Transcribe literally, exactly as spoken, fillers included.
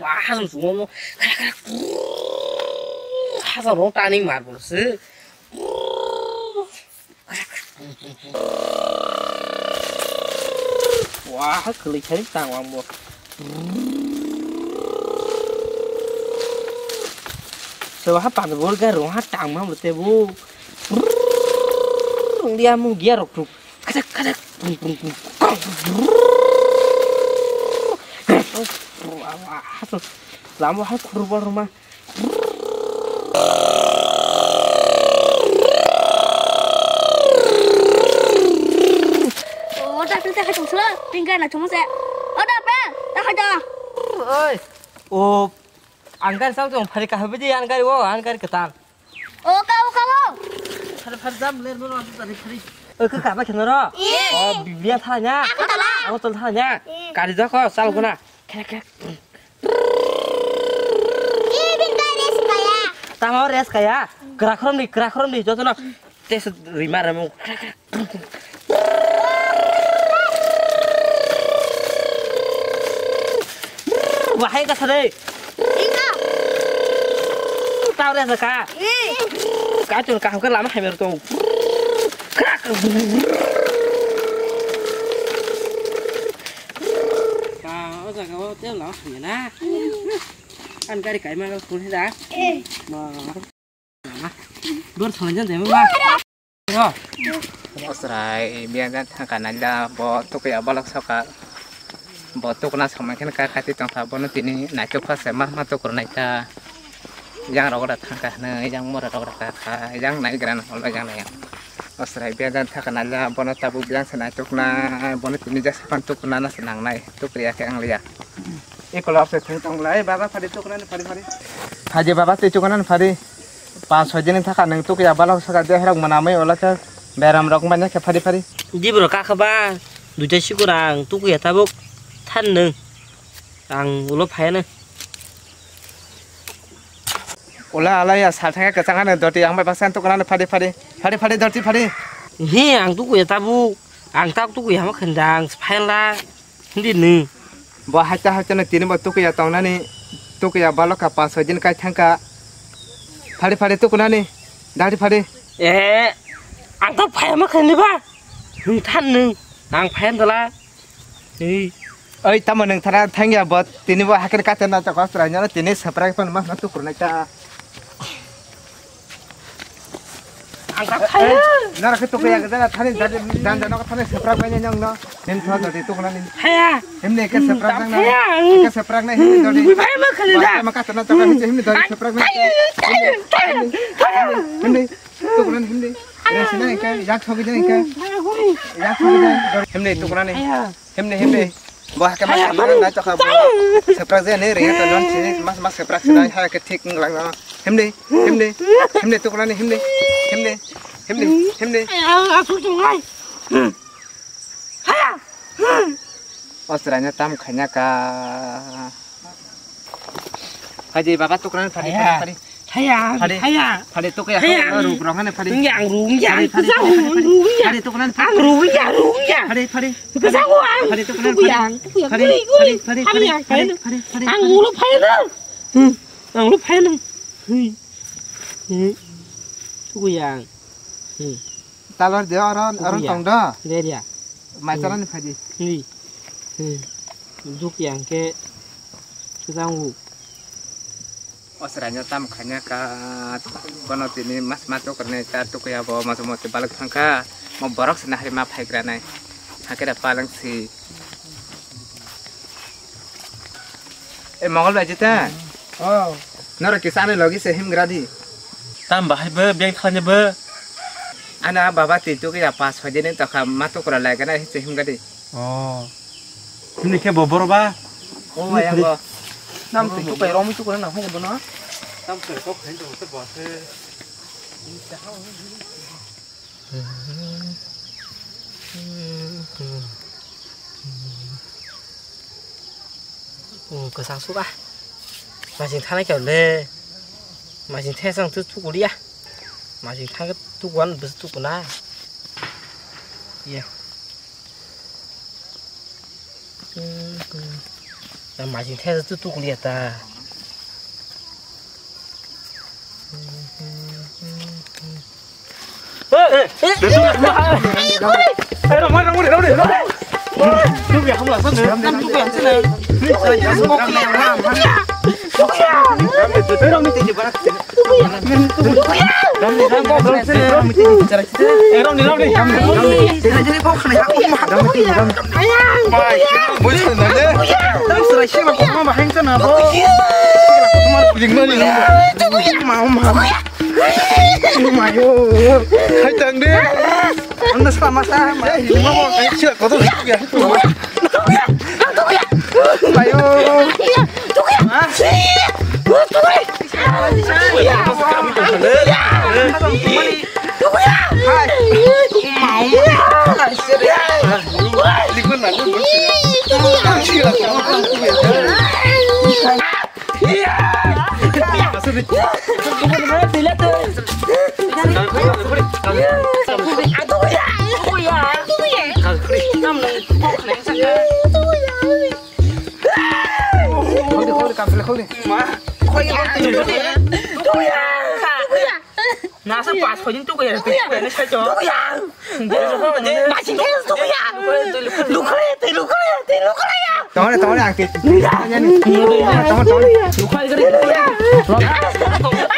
Wah, hasam sungo mo. Hasam ro tani marbol se. Wah, kwlwi thani tang wang bo. Sewa ha pan bol ga ro ha tang ma bo te bo. Dia mung dia rok tuk. Kadak, kadak. Pung, pung, pung. Lama hai khurbo ruma. O, ta pil ta khai tong sula, pingka na chong se. O, ta pil, ta khai ta. Oi. O, ang gari sao tong phari ka habi di, ang gari wo, ang gari ketan. O, ka, o, ka, o. Phari, phari, jam, ler, ler, ler, phari, phari. O, ka, ka, ba, khenoro. Ye. O, biblia thanya. Ako tala. Ako tala thanya. Ye. Kari jakho, sal guna. Khe, khe. Ee, bini tai rest kaya. Tamo rest kaya? Kra khrom di, kra khrom di, jotono test rima remo. Wahai ka sare. Inga. Tao rest ka. Ee. Ka chun ka hokar lama hai mer to. Krak. Ba, o jaga o tei lama hamya na. Ani gari kaima ga phone da. Eh. Ba. Dor thang jan de ma. Ro. Osrai, biya jan thang ka nai da, bo tukya balok soka. Bo tukna samai khen ka kati tong kha, bono tini naitok pha se ma ma tukur nai ta. Yang rok da thang ka hne, yang mora rok da ka kha, yang nai gran hol yang nai. Osrai biya jan thaka nalya, bono tabuk biya se nai tukna, bono tini jak sapan tukna na se nang nai, tukri ya ke ang liya. Iko lor se thung tong lai, baba phari tukna ni phari phari. Phadi baba tei tukna ni phari. Panch soi din thaka nang tukya balok saka de herok mana mai ola ke beram rok manya ke phari phari. Di bro ka kha ba, duita sikurang tukya tabuk than nung. Ang ulo phaya nung. Ula alai ya sal thangya kwchang ano doti ang bai baksa tukuna no phadi phadi phadi phadi doti phadi. He ang tukuya tabuk ang tak tukuya hama khandang phaila hindi nung. Bo haita haita no tini bo tukuya tongnani tukuya baloka pas soi din kai thangka phadi phadi tukunani dati phadi. Eh ang tak phaya ma khandi ba hung than nung ang phaya dala. Ei. Oi, tamo nung thana thangya bo, tini bo hakhir kacha na chakwa sra nyana tini saprai pan ma na tukur na ta. Ang ka phaya. Nara ke tukur ya gada thani dan dan no thani saprai bai nyang no. Nim thwa dodi tukur na nim. Phaya. Himne ke saprai nang na. Phaya. Ke saprai na himne dodi. Bi phaya ma khali da. Ma kacha na chakwa himne dodi saprai na. Phaya. Phaya. Himne. Tukunan himdi. Resina engka, yak sogi jang engka. Yak sogi jang. Himdi tukunani. Himdi, himdi. Bo hake mas tukunan nai tokha bo. Seprak je ne ringa to non sini mas mas seprak sinai ha ke thik nglang no. Himdi, himdi. Himdi tukunani himdi. Himdi. Himdi, himdi. Asuk tungai. Haya. Osranya tam khanya ka. Phadi baba tukunan phadi phadi phadi. Haya, haya. Phadi tukuya. Haya. Ruk rong hane phadi. Rungya, rungya. Phadi phadi. Rungya. Phadi tukunan phadi. Rungya, rungya. Phadi phadi. Kesangu ang. Phadi tukunan phadi. Phadi phadi phadi phadi. Ang ulo phai na. Hmm. Ang ulo phai na. Hmm. Hmm. Tukuya. Hmm. Talor de oro oro tong do. Deria. Mai chalani phadi. Hi. Hi. Duk yang ke jangu. Osranya tam khanya ka bono tini mas mas tukur ne ta tukuya bo mas mas balak thangka. Mo borok se nahri ma phaigra nai. Hakira palang si. E Mongol bai jita. Oh. Noro kisa ani logi se himgra di. Tam bahai bo beng khlanya bo. Ana baba ti tu ya pas hoi dini to kha ma to kura lai kana se himga di. Oh. Himni khe bo boro ba? Oh, ayang bo. Nam tu tu pai rom tu kura na hoi bono. Tam tu kok khen tu bo se. Kwchang suka. Masing thanai khe le. Masing thesang tu tukuliya. Masing thang tukuan bus tukuna. Iya. Masing thai tu tu kuliah ta. Hai tang de. Ang na sama sa. Hai sila kotor ya. Ayo. Nasa pas khojin tu kaya tu kaya ni sacho. Masih kaya tu kaya. Lukre te lukre te lukre ya. Tongre tongre akte. Tongre tongre. Lukre kare.